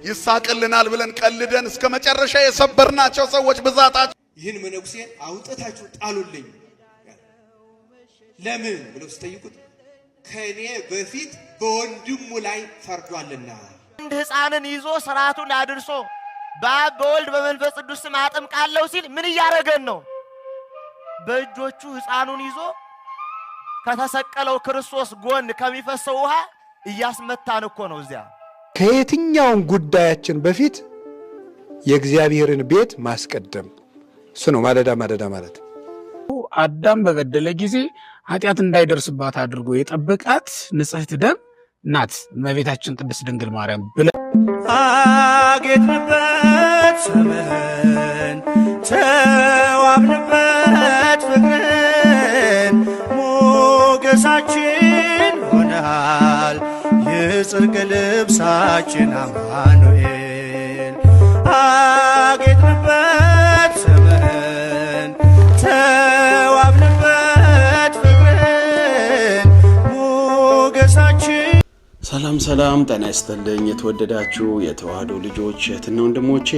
ይሳቅልናል ብለን ቀልደን እስከ መጨረሻ የሰበርናቸው ሰዎች ብዛታቸው። ይህን መነኩሴ አውጥታችሁ ጣሉልኝ። ለምን ብለው ሲጠይቁት ከእኔ በፊት በወንድሙ ላይ ፈርዷልና። አንድ ሕፃንን ይዞ ስርዓቱን አድርሶ በአብ በወልድ በመንፈስ ቅዱስ ስም አጥምቃለሁ ሲል ምን እያደረገን ነው? በእጆቹ ሕፃኑን ይዞ ከተሰቀለው ክርስቶስ ጎን ከሚፈሰው ውሃ እያስመታን እኮ ነው እዚያ። ከየትኛውም ጉዳያችን በፊት የእግዚአብሔርን ቤት ማስቀደም፣ እሱ ነው ማለዳ ማለዳ ማለት። አዳም በበደለ ጊዜ ኃጢአት እንዳይደርስባት አድርጎ የጠበቃት ንጽሕት ደም ናት እመቤታችን ቅድስት ድንግል ማርያም ብለ አጌጥንበት ስምህን፣ ተዋብንበት ፍቅርን፣ ሞገሳችን ሆነሃል የጽድቅ ልብሳችን አማኑኤል። አጌጥንበት ስምህን፣ ተዋብንበት ፍቅርን፣ ሞገሳችን። ሰላም ሰላም፣ ጤና ይስጥልኝ የተወደዳችሁ የተዋህዶ ልጆች፣ እህትና ወንድሞቼ፣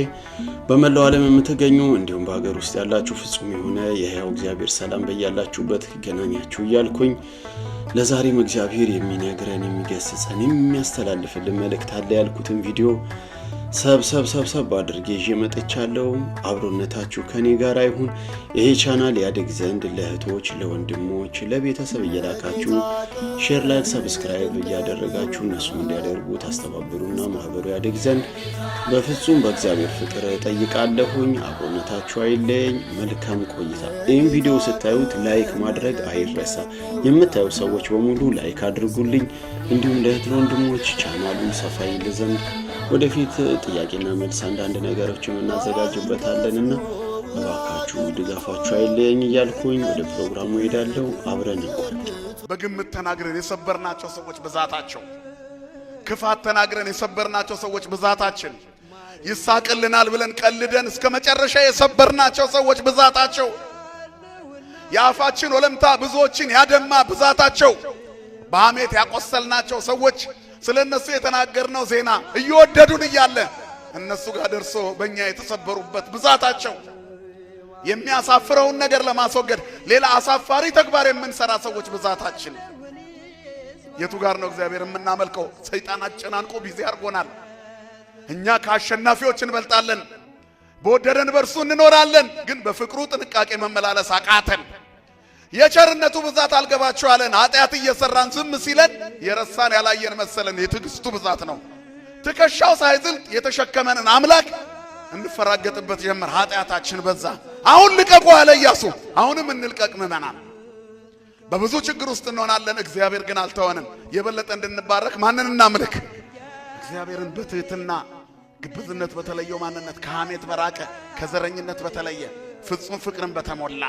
በመላው ዓለም የምትገኙ እንዲሁም በሀገር ውስጥ ያላችሁ፣ ፍጹም የሆነ የሕያው እግዚአብሔር ሰላም በያላችሁበት ይገናኛችሁ እያልኩኝ ለዛሬም እግዚአብሔር የሚነግረን፣ የሚገስጸን፣ የሚያስተላልፍልን መልእክት አለ ያልኩትን ቪዲዮ ሰብሰብ ሰብሰብ አድርጌ ይዤ መጥቻለሁ። አብሮነታችሁ ከኔ ጋር ይሁን። ይሄ ቻናል ያድግ ዘንድ ለእህቶች፣ ለወንድሞች፣ ለቤተሰብ እየላካችሁ share፣ like፣ subscribe እያደረጋችሁ እነሱም እንዲያደርጉ ታስተባብሩና ማህበሩ ያድግ ዘንድ በፍጹም በእግዚአብሔር ፍቅር እጠይቃለሁኝ። አብሮነታችሁ አይለየኝ። መልካም ቆይታ። ይህም ቪዲዮ ስታዩት like ማድረግ አይረሳ። የምታዩ ሰዎች በሙሉ like አድርጉልኝ። እንዲሁም ለእህት ለወንድሞች ቻናሉን ሰፋ ይል ዘንድ ወደፊት ጥያቄና መልስ አንዳንድ ነገሮችን እናዘጋጅበታለን እና እባካችሁ ድጋፋችሁ አይለየኝ እያልኩኝ ወደ ፕሮግራሙ ሄዳለሁ። አብረን እንቆይ። በግምት ተናግረን የሰበርናቸው ሰዎች ብዛታቸው፣ ክፋት ተናግረን የሰበርናቸው ሰዎች ብዛታችን፣ ይሳቅልናል ብለን ቀልደን እስከ መጨረሻ የሰበርናቸው ሰዎች ብዛታቸው፣ የአፋችን ወለምታ ብዙዎችን ያደማ ብዛታቸው፣ በሐሜት ያቆሰልናቸው ሰዎች፣ ስለ እነሱ የተናገርነው ዜና እየወደዱን እያለ እነሱ ጋር ደርሶ በእኛ የተሰበሩበት ብዛታቸው፣ የሚያሳፍረውን ነገር ለማስወገድ ሌላ አሳፋሪ ተግባር የምንሰራ ሰዎች ብዛታችን። የቱ ጋር ነው እግዚአብሔር የምናመልከው? ሰይጣን አጨናንቆ busy አድርጎናል። እኛ ከአሸናፊዎች እንበልጣለን። በወደደን በእርሱ እንኖራለን። ግን በፍቅሩ ጥንቃቄ መመላለስ አቃተን። የቸርነቱ ብዛት አልገባችሁ አለን። ኃጢአት እየሰራን ዝም ሲለን የረሳን ያላየን መሰለን። የትዕግስቱ ብዛት ነው። ትከሻው ሳይዝል የተሸከመንን አምላክ እንፈራገጥበት ጀመር። ኃጢአታችን በዛ። አሁን ልቀቁ አለ ኢያሱ። አሁንም እንልቀቅ ምዕመናን። በብዙ ችግር ውስጥ እንሆናለን። እግዚአብሔር ግን አልተወንም። የበለጠ እንድንባረክ ማንን እናምልክ? እግዚአብሔርን በትህትና፣ ግብዝነት በተለየው ማንነት፣ ከሐሜት በራቀ፣ ከዘረኝነት በተለየ፣ ፍጹም ፍቅርን በተሞላ፣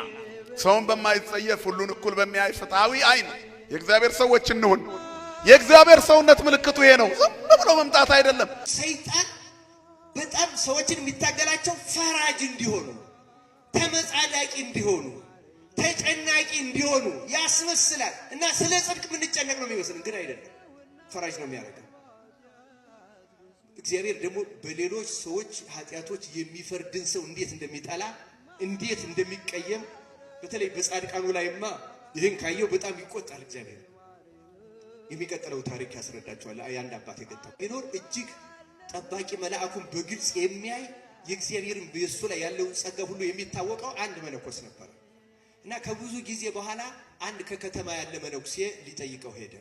ሰውን በማይጸየፍ፣ ሁሉን እኩል በሚያይ ፍትሐዊ አይን የእግዚአብሔር ሰዎች እንሁን። የእግዚአብሔር ሰውነት ምልክቱ ይሄ ነው። ዝም ብሎ መምጣት አይደለም። ሰይጣን በጣም ሰዎችን የሚታገላቸው ፈራጅ እንዲሆኑ፣ ተመጻዳቂ እንዲሆኑ፣ ተጨናቂ እንዲሆኑ ያስመስላል። እና ስለ ጽድቅ የምንጨነቅ ነው የሚመስልን፣ ግን አይደለም። ፈራጅ ነው የሚያደርገው። እግዚአብሔር ደግሞ በሌሎች ሰዎች ኃጢአቶች የሚፈርድን ሰው እንዴት እንደሚጠላ፣ እንዴት እንደሚቀየም፣ በተለይ በጻድቃኑ ላይማ ይህን ካየው በጣም ይቆጣል እግዚአብሔር። የሚቀጥለው ታሪክ ያስረዳቸዋል። የአንድ አባት የገጠመው ቢኖር እጅግ ጠባቂ መልአኩን በግልጽ የሚያይ፣ የእግዚአብሔርን በእሱ ላይ ያለውን ጸጋ ሁሉ የሚታወቀው አንድ መነኮስ ነበረ እና ከብዙ ጊዜ በኋላ አንድ ከከተማ ያለ መነኩሴ ሊጠይቀው ሄደ።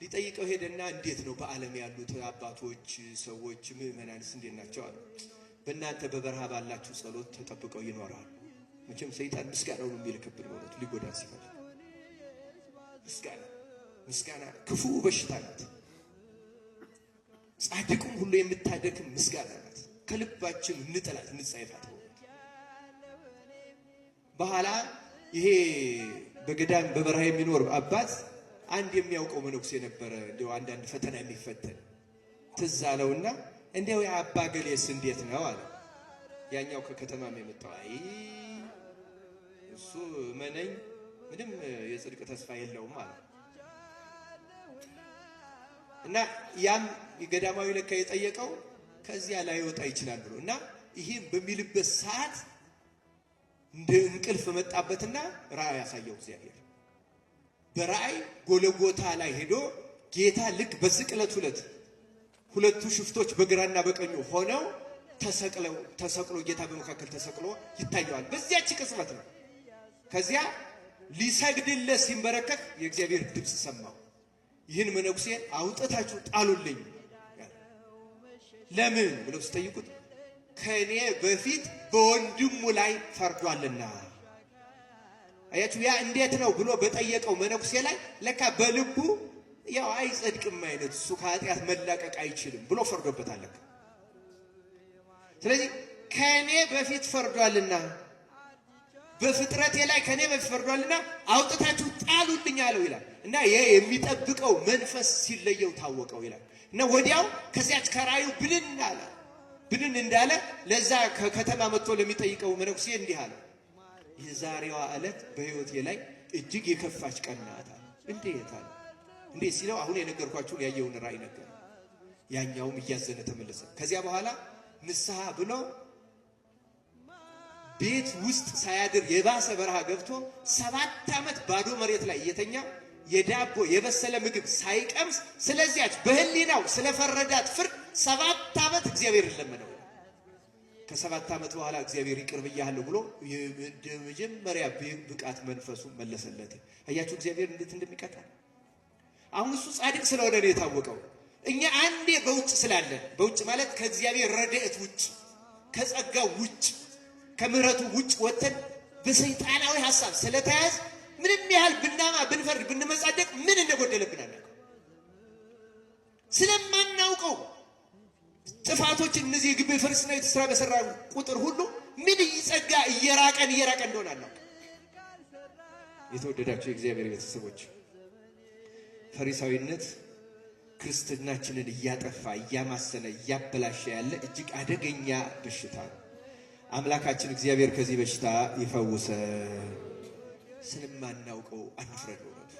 ሊጠይቀው ሄደና እንዴት ነው በዓለም ያሉት አባቶች፣ ሰዎች፣ ምዕመናንስ እንዴት ናቸው አሉ። በእናንተ በበረሃ ባላችሁ ጸሎት ተጠብቀው ይኖራሉ። መቼም ሰይጣን ምስጋናውን የሚልክብን በእውነቱ ሊጎዳን ሲፈልግ ምስጋና፣ ምስጋና ክፉ በሽታ ናት። ጻድቁም ሁሉ የምታደክም ምስጋና ናት። ከልባችን እንጥላት፣ እንጸየፋት። በኋላ ይሄ በገዳም በበረሃ የሚኖር አባት አንድ የሚያውቀው መነኩሴ ነበረ። እንዲያው አንዳንድ ፈተና የሚፈተን ትዝ አለውና እንዲያው የአባ ገሌስ እንዴት ነው አለ። ያኛው ከከተማም የመጣው አይ እሱ መነኝ ምንም የጽድቅ ተስፋ የለውም አለ። እና ያም ገዳማዊ ለካ የጠየቀው ከዚያ ላይወጣ ይችላል ብሎ እና ይህም በሚልበት ሰዓት እንደ እንቅልፍ መጣበትና ራእይ ያሳየው እግዚአብሔር። በራእይ ጎለጎታ ላይ ሄዶ ጌታ ልክ በስቅለት ዕለት ሁለቱ ሽፍቶች በግራና በቀኙ ሆነው ተሰቅለው ተሰቅሎ ጌታ በመካከል ተሰቅሎ ይታየዋል። በዚያች ቅጽበት ነው። ከዚያ ሊሰግድለት ሲንበረከክ የእግዚአብሔር ድምፅ ሰማው። ይህን መነኩሴ አውጥታችሁ ጣሉልኝ። ለምን ብለው ሲጠይቁት ከእኔ በፊት በወንድሙ ላይ ፈርዷልና። አያችሁ፣ ያ እንዴት ነው ብሎ በጠየቀው መነኩሴ ላይ ለካ በልቡ ያው አይጸድቅም አይነት እሱ ከኃጢአት መላቀቅ አይችልም ብሎ ፈርዶበታል። ለካ ስለዚህ ከእኔ በፊት ፈርዷልና በፍጥረቴ ላይ ከእኔ በፊት ፈርዷልና አውጥታችሁ ጣሉልኝ አለው ይላል። እና ይሄ የሚጠብቀው መንፈስ ሲለየው ታወቀው ይላል። እና ወዲያው ከዚያች ከራዩ ብንን አለ። ብንን እንዳለ ለዛ ከከተማ መጥቶ ለሚጠይቀው መነኩሴ እንዲህ አለ፣ የዛሬዋ ዕለት በሕይወቴ ላይ እጅግ የከፋች ቀን ናት አለ። እንዴት አለ። እንዴት ሲለው አሁን የነገርኳችሁን ያየውን ራእይ ነገር። ያኛውም እያዘነ ተመለሰ። ከዚያ በኋላ ንስሐ ብሎ ቤት ውስጥ ሳያድር የባሰ በረሃ ገብቶ 7 ዓመት ባዶ መሬት ላይ እየተኛ የዳቦ የበሰለ ምግብ ሳይቀምስ ስለዚያች በህሊናው ስለፈረዳት ፍርድ 7 ዓመት እግዚአብሔር ለመነው። ከ7 ዓመት በኋላ እግዚአብሔር ይቅር ብያለሁ ብሎ የመጀመሪያ ብቃት መንፈሱ መለሰለት። አያችሁ እግዚአብሔር እንዴት እንደሚቀጣ። አሁን እሱ ጻድቅ ስለሆነ ነው የታወቀው። እኛ አንዴ በውጭ ስላለን፣ በውጭ ማለት ከእግዚአብሔር ረድኤት ውጭ፣ ከጸጋው ውጭ፣ ከምሕረቱ ውጭ ወጥተን በሰይጣናዊ ሐሳብ ስለተያዝ ምንም ያህል ብናማ፣ ብንፈርድ፣ ብንመጻደቅ ምን እንደጎደለብን አናውቅም። ስለማናውቀው ጥፋቶችን እነዚህ የግብ ፈሪስና ስራ በሰራ ቁጥር ሁሉ ምን ጸጋ እየራቀን እየራቀን እንደሆነ አናውቅም። የተወደዳቸው የእግዚአብሔር ቤተሰቦች፣ ፈሪሳዊነት ክርስትናችንን እያጠፋ፣ እያማሰነ፣ እያበላሸ ያለ እጅግ አደገኛ በሽታ ነው። አምላካችን እግዚአብሔር ከዚህ በሽታ ይፈውሰን። ስለማናውቀው አንፍረድ። እውነቱ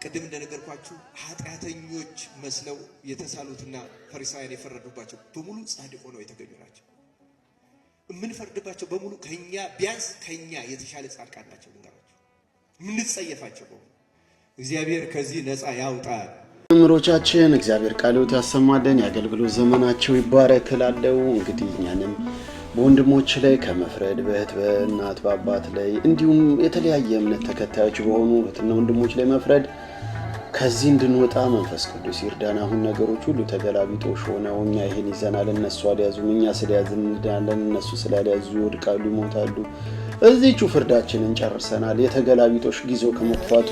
ቅድም እንደነገርኳችሁ ኃጢአተኞች መስለው የተሳሉትና ፈሪሳውያን የፈረዱባቸው በሙሉ ጻድቅ ሆነው የተገኙ ናቸው። የምንፈርድባቸው በሙሉ ከኛ ቢያንስ ከኛ የተሻለ ጻድቃን ናቸው። ልንገራችሁ፣ የምንጸየፋቸው በሙሉ እግዚአብሔር ከዚህ ነፃ ያውጣል። መምህሮቻችን እግዚአብሔር ቃለ ሕይወት ያሰማልን፣ የአገልግሎት ዘመናቸው ይባረክ እላለሁ። እንግዲህ እኛንም በወንድሞች ላይ ከመፍረድ፣ በእህት በእናት በአባት ላይ እንዲሁም የተለያየ እምነት ተከታዮች በሆኑ እህትና ወንድሞች ላይ መፍረድ ከዚህ እንድንወጣ መንፈስ ቅዱስ ይርዳን። አሁን ነገሮች ሁሉ ተገላቢጦሽ ሆነው እኛ ይህን ይዘናል፣ እነሱ አልያዙም፣ እኛ ስለያዝን እንድናለን፣ እነሱ ስላልያዙ ይወድቃሉ፣ ይሞታሉ። እዚቹ ፍርዳችንን ጨርሰናል። የተገላቢጦሽ ጊዜው ከመክፋቱ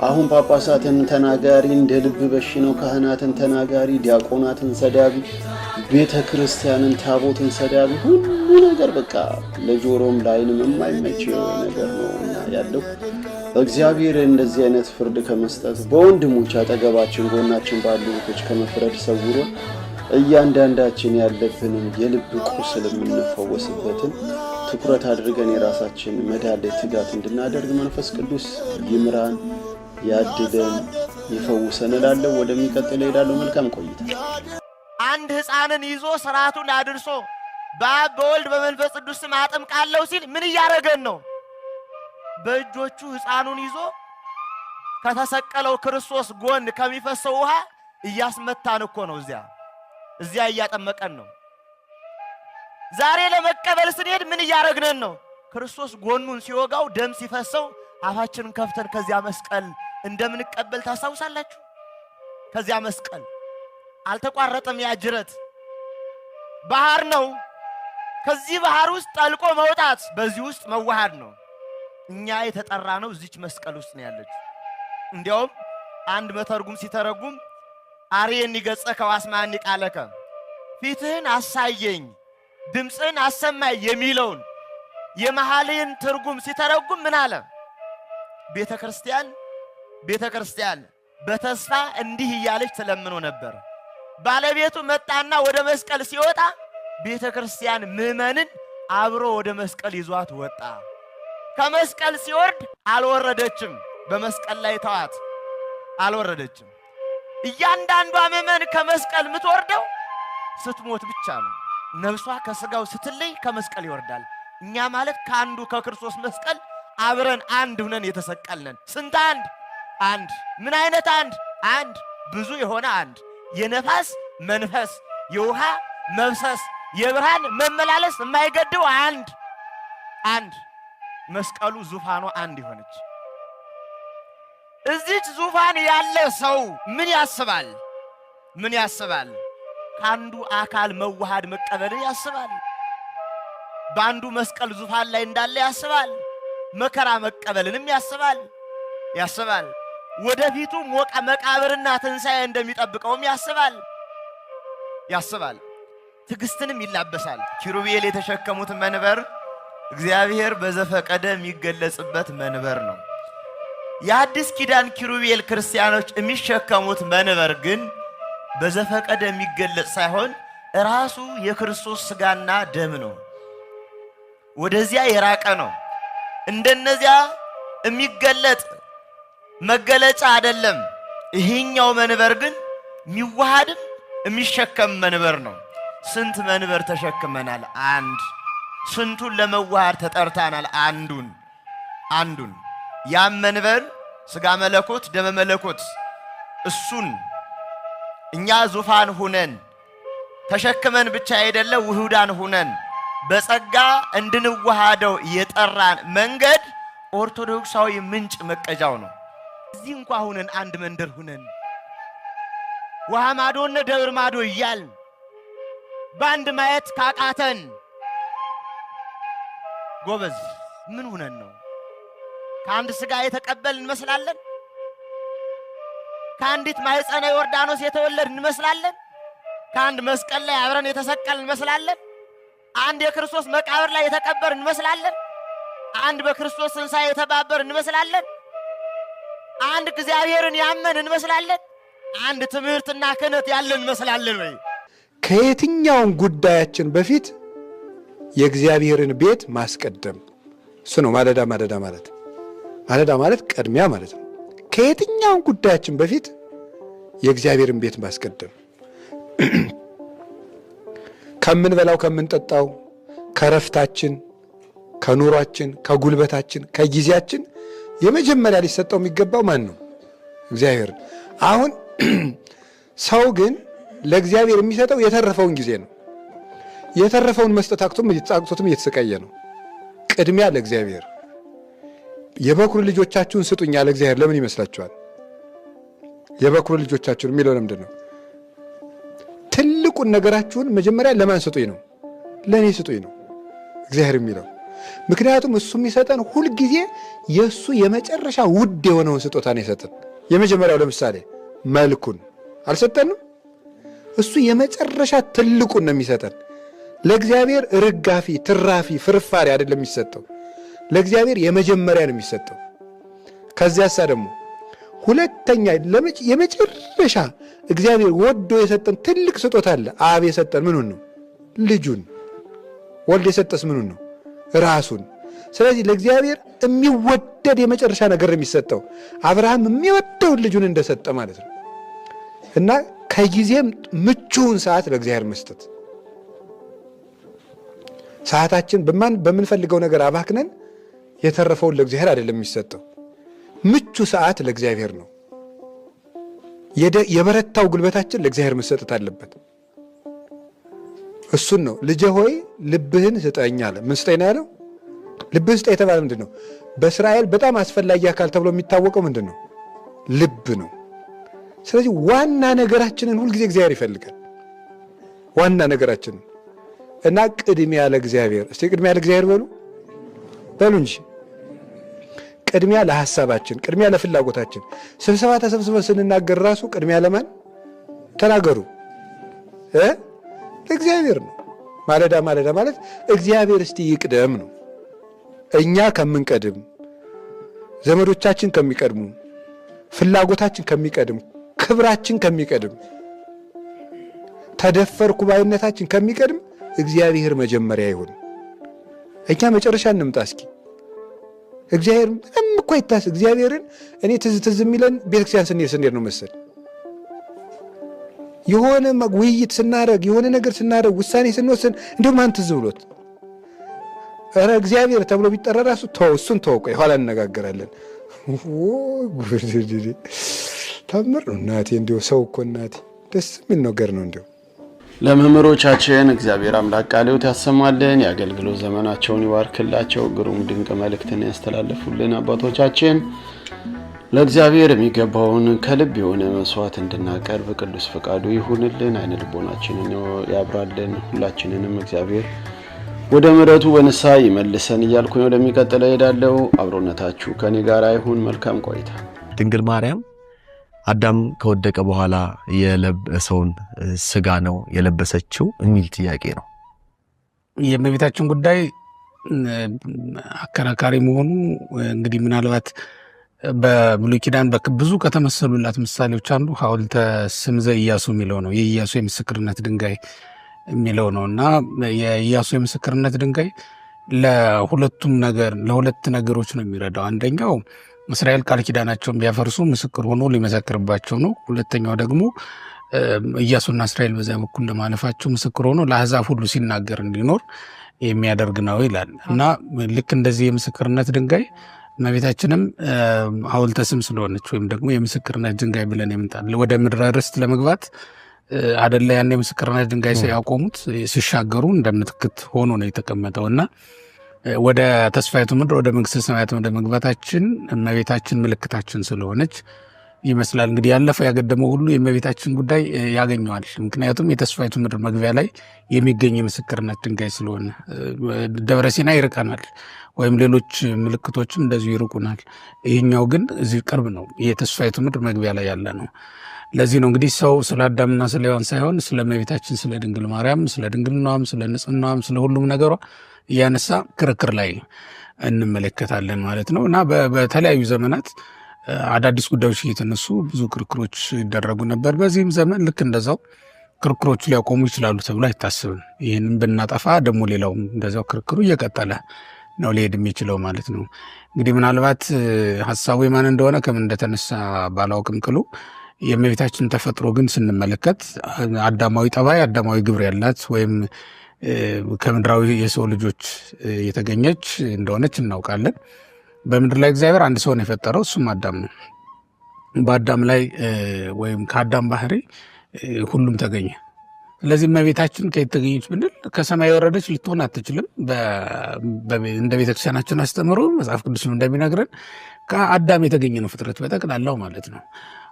አሁን ጳጳሳትን ተናጋሪ እንደ ልብ በሺ ነው፣ ካህናትን ተናጋሪ፣ ዲያቆናትን ሰዳቢ፣ ቤተ ክርስቲያንን ታቦትን ሰዳቢ፣ ሁሉ ነገር በቃ ለጆሮም ለዓይንም የማይመች ነገር ነው እና ያለው። እግዚአብሔር እንደዚህ አይነት ፍርድ ከመስጠት፣ በወንድሞች አጠገባችን ጎናችን ባሉ እህቶች ከመፍረድ ሰውሮ እያንዳንዳችን ያለብንን የልብ ቁስል የምንፈወስበትን ትኩረት አድርገን የራሳችን መዳን ላይ ትጋት እንድናደርግ መንፈስ ቅዱስ ይምራን፣ ያድለን፣ ይፈውሰን እላለሁ። ወደሚቀጥለው እሄዳለሁ። መልካም ቆይታ። አንድ ሕፃንን ይዞ ስርዓቱን አድርሶ በአብ በወልድ በመንፈስ ቅዱስ ስም አጥምቃለሁ ሲል ምን እያደረገን ነው? በእጆቹ ሕፃኑን ይዞ ከተሰቀለው ክርስቶስ ጎን ከሚፈሰው ውሃ እያስመታን እኮ ነው። እዚያ እዚያ እያጠመቀን ነው። ዛሬ ለመቀበል ስንሄድ ምን እያደረግነን ነው? ክርስቶስ ጎኑን ሲወጋው ደም ሲፈሰው አፋችንን ከፍተን ከዚያ መስቀል እንደምንቀበል ታስታውሳላችሁ? ከዚያ መስቀል አልተቋረጠም። ያ ጅረት ባህር ነው። ከዚህ ባህር ውስጥ ጠልቆ መውጣት በዚህ ውስጥ መዋሃድ ነው። እኛ የተጠራ ነው እዚች መስቀል ውስጥ ነው ያለችው። እንዲያውም አንድ መተርጉም ሲተረጉም አርየኒ ገጸከ ወአስምዐኒ ቃለከ፣ ፊትህን አሳየኝ ድምፅህን አሰማኝ የሚለውን የመኃልይን ትርጉም ሲተረጉም ምን አለ? ቤተ ክርስቲያን በተስፋ እንዲህ እያለች ትለምኖ ነበር። ባለቤቱ መጣና ወደ መስቀል ሲወጣ ቤተ ክርስቲያን ምዕመንን አብሮ ወደ መስቀል ይዟት ወጣ። ከመስቀል ሲወርድ አልወረደችም። በመስቀል ላይ ተዋት፣ አልወረደችም። እያንዳንዷ ምዕመን ከመስቀል የምትወርደው ስትሞት ብቻ ነው። ነፍሷ ከስጋው ስትለይ ከመስቀል ይወርዳል። እኛ ማለት ከአንዱ ከክርስቶስ መስቀል አብረን አንድ ሁነን የተሰቀልነን። ስንት አንድ? አንድ። ምን አይነት አንድ? አንድ ብዙ የሆነ አንድ። የነፋስ መንፈስ፣ የውሃ መፍሰስ፣ የብርሃን መመላለስ የማይገድበው አንድ አንድ። መስቀሉ ዙፋኗ አንድ የሆነች እዚች ዙፋን ያለ ሰው ምን ያስባል? ምን ያስባል? ከአንዱ አካል መዋሃድ መቀበልን ያስባል። በአንዱ መስቀል ዙፋን ላይ እንዳለ ያስባል። መከራ መቀበልንም ያስባል ያስባል። ወደፊቱ ሞቀ መቃብርና ትንሣኤ እንደሚጠብቀውም ያስባል ያስባል። ትዕግስትንም ይላበሳል። ኪሩቤል የተሸከሙት መንበር እግዚአብሔር በዘፈቀደ የሚገለጽበት መንበር ነው። የአዲስ ኪዳን ኪሩቤል ክርስቲያኖች የሚሸከሙት መንበር ግን በዘፈቀደ የሚገለጽ ሳይሆን ራሱ የክርስቶስ ሥጋና ደም ነው። ወደዚያ የራቀ ነው። እንደነዚያ የሚገለጥ መገለጫ አይደለም። ይሄኛው መንበር ግን የሚዋሃድም የሚሸከም መንበር ነው። ስንት መንበር ተሸክመናል? አንድ። ስንቱን ለመዋሃድ ተጠርተናል? አንዱን አንዱን። ያም መንበር ሥጋ መለኮት ደመ መለኮት፣ እሱን እኛ ዙፋን ሁነን ተሸክመን ብቻ አይደለ ውሁዳን ሁነን በጸጋ እንድንዋሃደው የጠራን መንገድ ኦርቶዶክሳዊ ምንጭ መቀጃው ነው። እዚህ እንኳ ሁነን አንድ መንደር ሁነን ውሃ ማዶነ ደብር ማዶ እያልን በአንድ ማየት ካቃተን ጎበዝ ምን ሁነን ነው? ከአንድ ሥጋ የተቀበል እንመስላለን? ከአንዲት ማኅፀነ ዮርዳኖስ የተወለድ እንመስላለን? ከአንድ መስቀል ላይ አብረን የተሰቀል እንመስላለን? አንድ የክርስቶስ መቃብር ላይ የተቀበር እንመስላለን? አንድ በክርስቶስ ትንሣኤ የተባበር እንመስላለን? አንድ እግዚአብሔርን ያመን እንመስላለን? አንድ ትምህርትና ክህነት ያለን እንመስላለን ወይ? ከየትኛውም ጉዳያችን በፊት የእግዚአብሔርን ቤት ማስቀደም፣ እሱ ነው ማለዳ ማለዳ ማለት። ማለዳ ማለት ቅድሚያ ማለት ነው። ከየትኛውም ጉዳያችን በፊት የእግዚአብሔርን ቤት ማስቀደም፣ ከምንበላው፣ ከምንጠጣው፣ ከረፍታችን፣ ከኑሯችን፣ ከጉልበታችን፣ ከጊዜያችን የመጀመሪያ ሊሰጠው የሚገባው ማን ነው? እግዚአብሔር። አሁን ሰው ግን ለእግዚአብሔር የሚሰጠው የተረፈውን ጊዜ ነው። የተረፈውን መስጠት አቅቶትም እየተሰቃየ ነው። ቅድሚያ ለእግዚአብሔር። የበኩር ልጆቻችሁን ስጡኝ ያለ እግዚአብሔር ለምን ይመስላችኋል? የበኩር ልጆቻችሁን የሚለው ለምንድን ነው? ትልቁን ነገራችሁን መጀመሪያ ለማን ስጡኝ ነው? ለእኔ ስጡኝ ነው እግዚአብሔር የሚለው። ምክንያቱም እሱ የሚሰጠን ሁልጊዜ የእሱ የመጨረሻ ውድ የሆነውን ስጦታ ነው የሰጠን። የመጀመሪያው ለምሳሌ መልኩን አልሰጠንም? እሱ የመጨረሻ ትልቁን ነው የሚሰጠን። ለእግዚአብሔር ርጋፊ፣ ትራፊ፣ ፍርፋሪ አይደለም የሚሰጠው። ለእግዚአብሔር የመጀመሪያ ነው የሚሰጠው። ከዚያሳ ደግሞ ሁለተኛ የመጨረሻ እግዚአብሔር ወዶ የሰጠን ትልቅ ስጦታ አለ። አብ የሰጠን ምኑን ነው? ልጁን። ወልድ የሰጠስ ምኑን ነው? ራሱን። ስለዚህ ለእግዚአብሔር የሚወደድ የመጨረሻ ነገር የሚሰጠው አብርሃም የሚወደውን ልጁን እንደሰጠ ማለት ነው። እና ከጊዜም ምቹውን ሰዓት ለእግዚአብሔር መስጠት፣ ሰዓታችን በምንፈልገው ነገር አባክነን የተረፈውን ለእግዚአብሔር አይደለም የሚሰጠው። ምቹ ሰዓት ለእግዚአብሔር ነው። የበረታው ጉልበታችን ለእግዚአብሔር መሰጠት አለበት። እሱን ነው ልጄ ሆይ ልብህን ስጠኝ አለ። ምን ስጠኝ ነው ያለው? ልብህን ስጠኝ የተባለ ምንድን ነው? በእስራኤል በጣም አስፈላጊ አካል ተብሎ የሚታወቀው ምንድን ነው? ልብ ነው። ስለዚህ ዋና ነገራችንን ሁልጊዜ እግዚአብሔር ይፈልጋል። ዋና ነገራችንን እና ቅድሚያ ለእግዚአብሔር። እስቲ ቅድሚያ ለእግዚአብሔር በሉ በሉ እንጂ። ቅድሚያ ለሐሳባችን፣ ቅድሚያ ለፍላጎታችን። ስብሰባ ተሰብስበን ስንናገር ራሱ ቅድሚያ ለማን ተናገሩ? ለእግዚአብሔር ነው። ማለዳ ማለዳ ማለት እግዚአብሔር እስቲ ይቅደም ነው። እኛ ከምንቀድም፣ ዘመዶቻችን ከሚቀድሙ፣ ፍላጎታችን ከሚቀድም፣ ክብራችን ከሚቀድም፣ ተደፈርኩ ባይነታችን ከሚቀድም እግዚአብሔር መጀመሪያ ይሁን። እኛ መጨረሻ እንምጣ እስኪ። እግዚአብሔር ምንም እኮ አይታስ እግዚአብሔርን እኔ ትዝ ትዝ የሚለን ቤተክርስቲያን ስንሄድ ስንሄድ ነው መሰል። የሆነ ውይይት ስናደርግ፣ የሆነ ነገር ስናደርግ፣ ውሳኔ ስንወስን እንዲሁ ማን ትዝ ብሎት ኧረ እግዚአብሔር ተብሎ ቢጠራ ራሱ ተው፣ እሱን ተው፣ ቆይ ኋላ እንነጋገራለን። ታምር ነው እናቴ። እንዲሁ ሰው እኮ እናቴ ደስ የሚል ነገር ነው እንዲሁ። ለመምህሮቻችን እግዚአብሔር አምላክ ቃለ ሕይወት ያሰማልን፣ የአገልግሎት ዘመናቸውን ይባርክላቸው። ግሩም ድንቅ መልእክትን ያስተላለፉልን አባቶቻችን ለእግዚአብሔር የሚገባውን ከልብ የሆነ መስዋዕት እንድናቀርብ ቅዱስ ፈቃዱ ይሁንልን። አይነ ልቦናችንን ያብራልን። ሁላችንንም እግዚአብሔር ወደ ምሕረቱ በንስሐ ይመልሰን እያልኩኝ ወደሚቀጥለው እሄዳለሁ። አብሮነታችሁ ከኔ ጋር ይሁን። መልካም ቆይታ። ድንግል ማርያም አዳም ከወደቀ በኋላ የለበሰውን ስጋ ነው የለበሰችው የሚል ጥያቄ ነው። የእመቤታችን ጉዳይ አከራካሪ መሆኑ እንግዲህ ምናልባት በብሉይ ኪዳን ብዙ ከተመሰሉላት ምሳሌዎች አንዱ ሐውልተ ስም ዘኢያሱ የሚለው ነው። የኢያሱ የምስክርነት ድንጋይ የሚለው ነው እና የኢያሱ የምስክርነት ድንጋይ ለሁለቱም ነገር ለሁለት ነገሮች ነው የሚረዳው። አንደኛው እስራኤል ቃል ኪዳናቸውን ቢያፈርሱ ምስክር ሆኖ ሊመሰክርባቸው ነው። ሁለተኛው ደግሞ ኢያሱና እስራኤል በዚያ በኩል ለማለፋቸው ምስክር ሆኖ ለአሕዛብ ሁሉ ሲናገር እንዲኖር የሚያደርግ ነው ይላል እና ልክ እንደዚህ የምስክርነት ድንጋይ እመቤታችንም ሐውልተ ስም ስለሆነች ወይም ደግሞ የምስክርነት ድንጋይ ብለን የምንጣል ወደ ምድረ ርስት ለመግባት አደለ ያን የምስክርነት ድንጋይ ያቆሙት ሲሻገሩ እንደ ምልክት ሆኖ ነው የተቀመጠው እና ወደ ተስፋይቱ ምድር ወደ መንግስተ ሰማያት ወደ መግባታችን እመቤታችን ምልክታችን ስለሆነች ይመስላል። እንግዲህ ያለፈው ያገደመው ሁሉ የእመቤታችን ጉዳይ ያገኘዋል። ምክንያቱም የተስፋይቱ ምድር መግቢያ ላይ የሚገኝ የምስክርነት ድንጋይ ስለሆነ ደብረ ሲና ይርቀናል፣ ወይም ሌሎች ምልክቶችም እንደዚሁ ይርቁናል። ይህኛው ግን እዚህ ቅርብ ነው፣ የተስፋይቱ ምድር መግቢያ ላይ ያለ ነው። ለዚህ ነው እንግዲህ ሰው ስለ አዳምና ስለ ሔዋን ሳይሆን ስለ እመቤታችን ስለ ድንግል ማርያም፣ ስለ ድንግልናዋም፣ ስለ ንጽህናዋም፣ ስለ ሁሉም ነገሯ እያነሳ ክርክር ላይ እንመለከታለን ማለት ነው እና በተለያዩ ዘመናት አዳዲስ ጉዳዮች እየተነሱ ብዙ ክርክሮች ይደረጉ ነበር። በዚህም ዘመን ልክ እንደዛው ክርክሮቹ ሊያቆሙ ይችላሉ ተብሎ አይታሰብም። ይህንም ብናጠፋ ደግሞ ሌላውም እንደዛው ክርክሩ እየቀጠለ ነው ሊሄድ የሚችለው ማለት ነው። እንግዲህ ምናልባት ሀሳቡ የማን እንደሆነ ከምን እንደተነሳ ባላውቅም ቅሉ የእመቤታችን ተፈጥሮ ግን ስንመለከት አዳማዊ ጠባይ፣ አዳማዊ ግብር ያላት ወይም ከምድራዊ የሰው ልጆች የተገኘች እንደሆነች እናውቃለን። በምድር ላይ እግዚአብሔር አንድ ሰውን የፈጠረው እሱም አዳም ነው። በአዳም ላይ ወይም ከአዳም ባህሪ ሁሉም ተገኘ። ስለዚህ እመቤታችን ከየት ተገኘች ብንል ከሰማይ የወረደች ልትሆን አትችልም። እንደ ቤተክርስቲያናችን አስተምሮ መጽሐፍ ቅዱስም እንደሚነግረን ከአዳም የተገኘ ነው ፍጥረት በጠቅላላው ማለት ነው።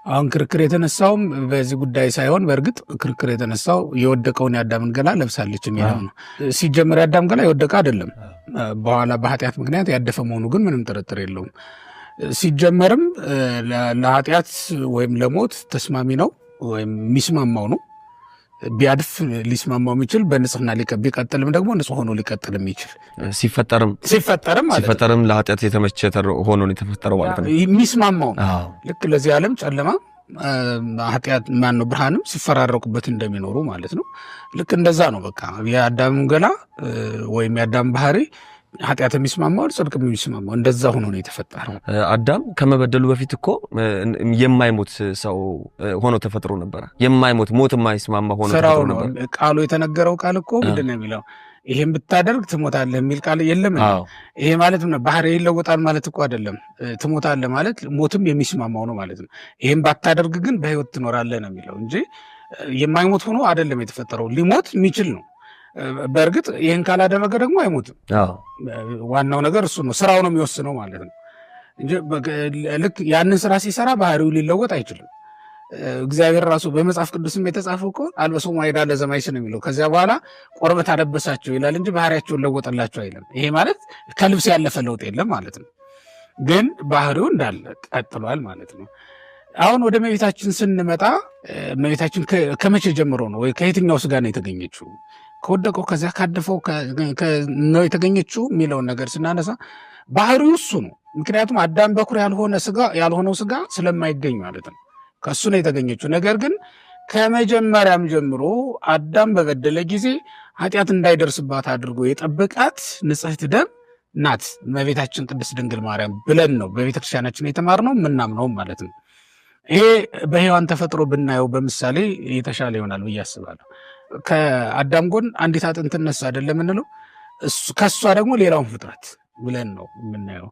አሁን ክርክር የተነሳውም በዚህ ጉዳይ ሳይሆን በእርግጥ ክርክር የተነሳው የወደቀውን የአዳምን ገላ ለብሳለች የሚለው ነው። ሲጀመር የአዳም ገላ የወደቀ አይደለም። በኋላ በኃጢአት ምክንያት ያደፈ መሆኑ ግን ምንም ጥርጥር የለውም። ሲጀመርም ለኃጢአት ወይም ለሞት ተስማሚ ነው ወይም የሚስማማው ነው። ቢያድፍ ሊስማማው የሚችል በንጽህና ቢቀጥልም ደግሞ ንጹህ ሆኖ ሊቀጥል የሚችል ሲፈጠርም ሲፈጠርም ለኃጢአት የተመቸ ሆኖ ነው የተፈጠረው ማለት ነው። የሚስማማው ልክ ለዚህ ዓለም ጨለማ ኃጢአት ማነው ብርሃንም ሲፈራረቁበት እንደሚኖሩ ማለት ነው። ልክ እንደዛ ነው። በቃ የአዳም ገላ ወይም የአዳም ባህሪ ኃጢአት የሚስማማው ጽድቅ የሚስማማው እንደዛ ሆኖ ነው የተፈጠረው። አዳም ከመበደሉ በፊት እኮ የማይሞት ሰው ሆኖ ተፈጥሮ ነበረ። የማይሞት ሞት የማይስማማ ሆኖ ተፈጥሮ ነበር። ቃሉ የተነገረው ቃል እኮ ምንድን ነው የሚለው? ይሄን ብታደርግ ትሞታለህ የሚል ቃል የለም። ይሄ ማለት ነው ባህሪ ይለወጣል ማለት እኮ አይደለም። ትሞታለህ ማለት ሞትም የሚስማማው ነው ማለት ነው። ይሄን ባታደርግ ግን በህይወት ትኖራለህ ነው የሚለው እንጂ የማይሞት ሆኖ አይደለም የተፈጠረው። ሊሞት የሚችል ነው። በእርግጥ ይህን ካላደረገ ደግሞ አይሞትም። ዋናው ነገር እሱ ነው። ስራው ነው የሚወስነው ማለት ነው እንጂ ልክ ያንን ስራ ሲሰራ ባህሪው ሊለወጥ አይችልም። እግዚአብሔር ራሱ በመጽሐፍ ቅዱስም የተጻፈው እኮ አልበሶሙ አይዳ ለዘማይስ ነው የሚለው። ከዚያ በኋላ ቆርበት አለበሳቸው ይላል እንጂ ባህሪያቸውን ለወጠላቸው አይልም። ይሄ ማለት ከልብስ ያለፈ ለውጥ የለም ማለት ነው። ግን ባህሪው እንዳለ ቀጥሏል ማለት ነው። አሁን ወደ እመቤታችን ስንመጣ እመቤታችን ከመቼ ጀምሮ ነው ወይ ከየትኛው ስጋ ነው የተገኘችው? ከወደቀው ከዚያ ካደፈው ነው የተገኘችው የሚለውን ነገር ስናነሳ ባህሪው እሱ ነው። ምክንያቱም አዳም በኩር ያልሆነው ስጋ ስለማይገኝ ማለት ነው ከሱ ነው የተገኘችው። ነገር ግን ከመጀመሪያም ጀምሮ አዳም በበደለ ጊዜ ኃጢአት እንዳይደርስባት አድርጎ የጠበቃት ንጽሕት ደም ናት እመቤታችን ቅድስት ድንግል ማርያም ብለን ነው በቤተክርስቲያናችን የተማርነው የምናምነው ማለት ነው። ይሄ በሔዋን ተፈጥሮ ብናየው በምሳሌ የተሻለ ይሆናል ብዬ አስባለሁ። ከአዳም ጎን አንዲት አጥንት ትነሳ አይደለም የምንለው፣ ከእሷ ደግሞ ሌላውን ፍጥረት ብለን ነው የምናየው።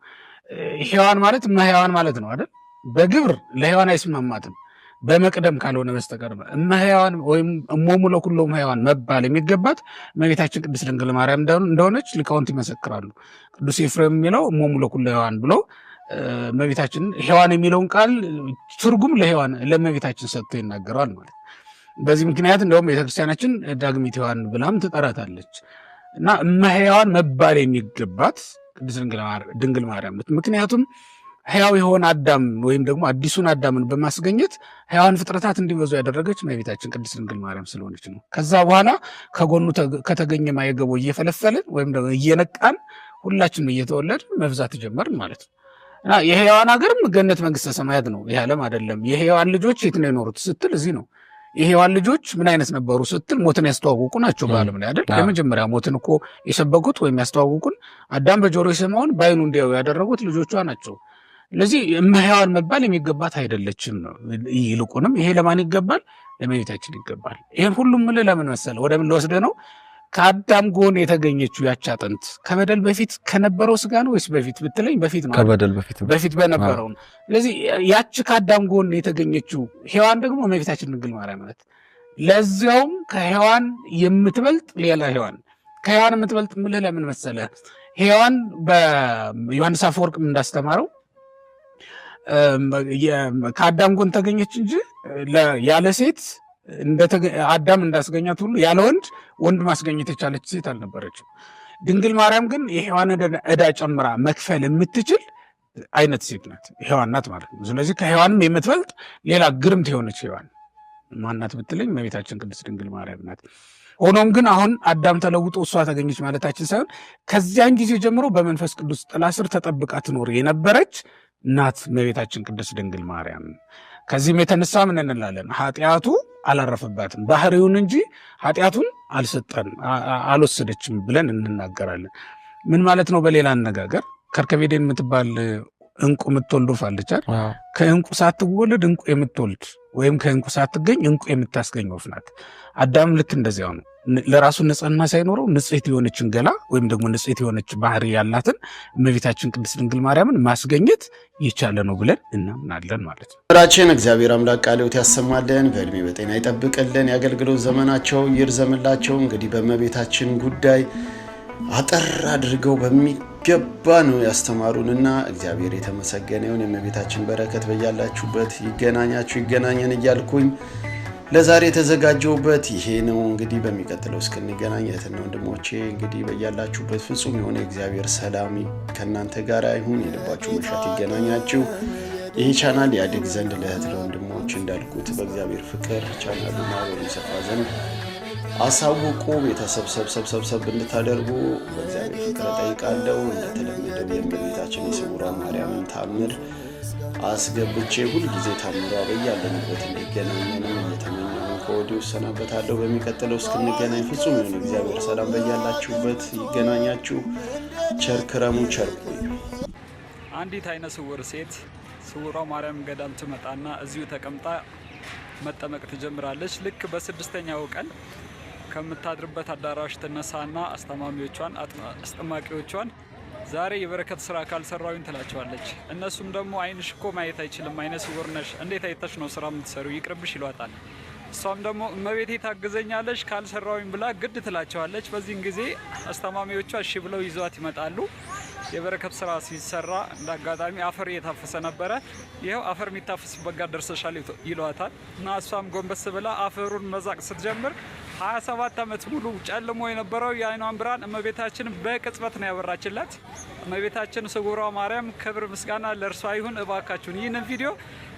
ሔዋን ማለት እመ ሕያዋን ማለት ነው አይደል? በግብር ለሔዋን አይስማማትም በመቅደም ካልሆነ በስተቀር እመ ሕያዋን ወይም እሞሙ ለኩሎሙ ሕያዋን መባል የሚገባት እመቤታችን ቅድስት ድንግል ማርያም እንደሆነች ሊቃውንት ይመሰክራሉ። ቅዱስ ኤፍሬም የሚለው እሞሙ ለኩሉ ሕያዋን ብሎ እመቤታችን ሔዋን የሚለውን ቃል ትርጉም ለሔዋን ለእመቤታችን ሰጥቶ ይናገረዋል ማለት ነው። በዚህ ምክንያት እንደውም ቤተክርስቲያናችን ዳግሚት ሔዋን ብላም ትጠራታለች። እና እመ ሕያዋን መባል የሚገባት ቅድስት ድንግል ማርያም ናት። ምክንያቱም ሕያው የሆነ አዳም ወይም ደግሞ አዲሱን አዳምን በማስገኘት ሕያዋን ፍጥረታት እንዲበዙ ያደረገች እመቤታችን ቅድስት ድንግል ማርያም ስለሆነች ነው። ከዛ በኋላ ከጎኑ ከተገኘ ማየገቦ እየፈለፈልን ወይም ደግሞ እየነቃን ሁላችንም እየተወለድን መብዛት ጀመርን ማለት ነው። እና የሕያዋን ሀገርም ገነት መንግስተ ሰማያት ነው፣ ይህ ዓለም አይደለም። የሕያዋን ልጆች የት ነው የኖሩት ስትል እዚህ ነው። የሔዋን ልጆች ምን አይነት ነበሩ ስትል ሞትን ያስተዋወቁ ናቸው በዓለም ላይ አይደል? የመጀመሪያ ሞትን እኮ የሰበኩት ወይም ያስተዋወቁን አዳም በጆሮ የሰማውን በዓይኑ እንዲያዩ ያደረጉት ልጆቿ ናቸው። ስለዚህ እመ ሕያዋን መባል የሚገባት አይደለችም ነው። ይልቁንም ይሄ ለማን ይገባል? ለእመቤታችን ይገባል። ይሄን ሁሉም ምልህ ለምን መሰለህ? ወደ ምን ልወስደህ ነው? ከአዳም ጎን የተገኘችው ያች አጥንት ከበደል በፊት ከነበረው ስጋ ነው ወይስ በፊት ብትለኝ በፊት ነው። ከበደል በፊት ነው። በፊት በነበረው ነው። ስለዚህ ያች ከአዳም ጎን የተገኘችው ሔዋን ደግሞ እመቤታችን ድንግል ማርያም ናት። ለዚያውም ከሔዋን የምትበልጥ ሌላ ሔዋን፣ ከሔዋን የምትበልጥ ምልህ ለምን መሰለህ? ሔዋን በዮሐንስ አፈወርቅም እንዳስተማረው ከአዳም ጎን ተገኘች እንጂ ያለ ሴት አዳም እንዳስገኛት ሁሉ ያለ ወንድ ወንድ ማስገኘት የቻለች ሴት አልነበረችም። ድንግል ማርያም ግን የሔዋንን ዕዳ ጨምራ መክፈል የምትችል አይነት ሴት ናት፣ ሔዋን ናት ማለት ነው። ስለዚህ ከሔዋንም የምትበልጥ ሌላ ግርምት የሆነች ሔዋን ማናት ብትለኝ እመቤታችን ቅድስት ድንግል ማርያም ናት። ሆኖም ግን አሁን አዳም ተለውጦ እሷ ተገኘች ማለታችን ሳይሆን ከዚያን ጊዜ ጀምሮ በመንፈስ ቅዱስ ጥላ ስር ተጠብቃ ትኖር የነበረች ናት እመቤታችን ቅድስት ድንግል ማርያም። ከዚህም የተነሳ ምን እንላለን? ኃጢአቱ አላረፈባትም፣ ባህሪውን እንጂ ኃጢአቱን አልሰጠን አልወሰደችም ብለን እንናገራለን። ምን ማለት ነው? በሌላ አነጋገር ከርከቤዴን የምትባል እንቁ የምትወልድ ወፍ አለች አይደል? ከእንቁ ሳትወለድ እንቁ የምትወልድ ወይም ከእንቁ ሳትገኝ እንቁ የምታስገኝ ወፍ ናት። አዳም ልክ እንደዚያው ነው። ለራሱ ንጽህና ሳይኖረው ንጽሕት የሆነችን ገላ ወይም ደግሞ ንጽሕት የሆነች ባህሪ ያላትን እመቤታችን ቅድስት ድንግል ማርያምን ማስገኘት የቻለ ነው ብለን እናምናለን ማለት ነው። ራችን እግዚአብሔር አምላክ ቃለ ሕይወት ያሰማልን፣ በእድሜ በጤና ይጠብቅልን፣ የአገልግሎት ዘመናቸው ይርዘምላቸው። እንግዲህ በእመቤታችን ጉዳይ አጠር አድርገው በሚገባ ነው ያስተማሩንና እግዚአብሔር የተመሰገነ ይሁን። የእመቤታችን በረከት በያላችሁበት ይገናኛችሁ ይገናኘን እያልኩኝ ለዛሬ የተዘጋጀውበት ይሄ ነው። እንግዲህ በሚቀጥለው እስክንገናኝ እህትና ወንድሞቼ እንግዲህ በያላችሁበት ፍጹም የሆነ የእግዚአብሔር ሰላም ከእናንተ ጋር ይሁን። የልባችሁ መሻት ይገናኛችሁ። ይህ ቻናል ያድግ ዘንድ ለእህት ለወንድሞች እንዳልኩት በእግዚአብሔር ፍቅር ቻናሉ ማህበሩ ይሰፋ ዘንድ አሳውቁ። ቤተሰብ ሰብሰብ እንድታደርጉ በእግዚአብሔር ፍቅር እጠይቃለሁ። እንደተለመደው የእመቤታችን የስውሯ ማርያምን ታምር አስገብቼ ሁልጊዜ ታምሯ በያለንበት እንዲገናኘንም እየተመኘሁ ከወዲሁ እሰናበታለሁ። በሚቀጥለው እስክንገናኝ ፍጹም የሆነ እግዚአብሔር ሰላም በያላችሁበት ይገናኛችሁ። ቸር ክረሙ፣ ቸር ቆዩ። አንዲት አይነ ስውር ሴት ስውሯ ማርያም ገዳም ትመጣና እዚሁ ተቀምጣ መጠመቅ ትጀምራለች። ልክ በስድስተኛው ቀን ከምታድርበት አዳራሽ ትነሳና አስታማሚዎቿን አስጠማቂዎቿን ዛሬ የበረከት ስራ ካልሰራሁኝ ትላቸዋለች። እነሱም ደግሞ አይንሽ እኮ ማየት አይችልም፣ አይነ ስውር ነሽ፣ እንዴት አይተሽ ነው ስራ የምትሰሩ? ይቅርብሽ ይሏታል። እሷም ደግሞ እመቤቴ ታግዘኛለች ካልሰራሁኝ ብላ ግድ ትላቸዋለች። በዚህን ጊዜ አስታማሚዎቿ እሺ ብለው ይዘዋት ይመጣሉ። የበረከት ስራ ሲሰራ እንደ አጋጣሚ አፈር እየታፈሰ ነበረ። ይኸው አፈር የሚታፈስበት ጋር ደርሰሻል ይሏታል። እና እሷም ጎንበስ ብላ አፈሩን መዛቅ ስትጀምር 27 ዓመት ሙሉ ጨልሞ የነበረው የአይኗን ብርሃን እመቤታችን በቅጽበት ነው ያበራችላት። እመቤታችን ስውሯ ማርያም ክብር ምስጋና ለእርሷ ይሁን። እባካችሁን ይህንን ቪዲዮ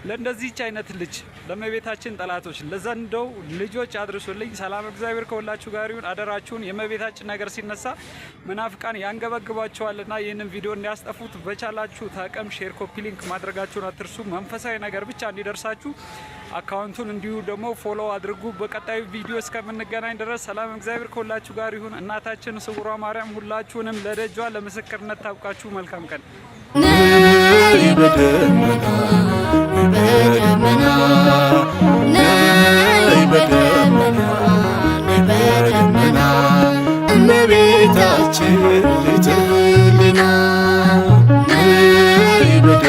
ለእንደዚህች አይነት ልጅ ለእመቤታችን ጠላቶች ለዘንዶው ልጆች አድርሱልኝ። ሰላም እግዚአብሔር ከሁላችሁ ጋር ይሁን። አደራችሁን የእመቤታችን ነገር ሲነሳ መናፍቃን ያንገበግባቸዋልና ይህንን ቪዲዮ እንዲያስጠፉት በቻላችሁ አቅም share፣ copy link ማድረጋችሁን አትርሱ። መንፈሳዊ ነገር ብቻ እንዲደርሳችሁ account ኡን እንዲሁ ደግሞ follow አድርጉ። በቀጣዩ ቪዲዮ እስከምንገናኝ ድረስ ሰላም እግዚአብሔር ከሁላችሁ ጋር ይሁን። እናታችን ስውሯ ማርያም ሁላችሁንም ለደጇ ለምስክርነት ታብቃችሁ። መልካም ቀን። በደመና በደመና ነይ በደመና ነይ በደመና እመቤታችን ልዕልት ሕሊና ነይ በደ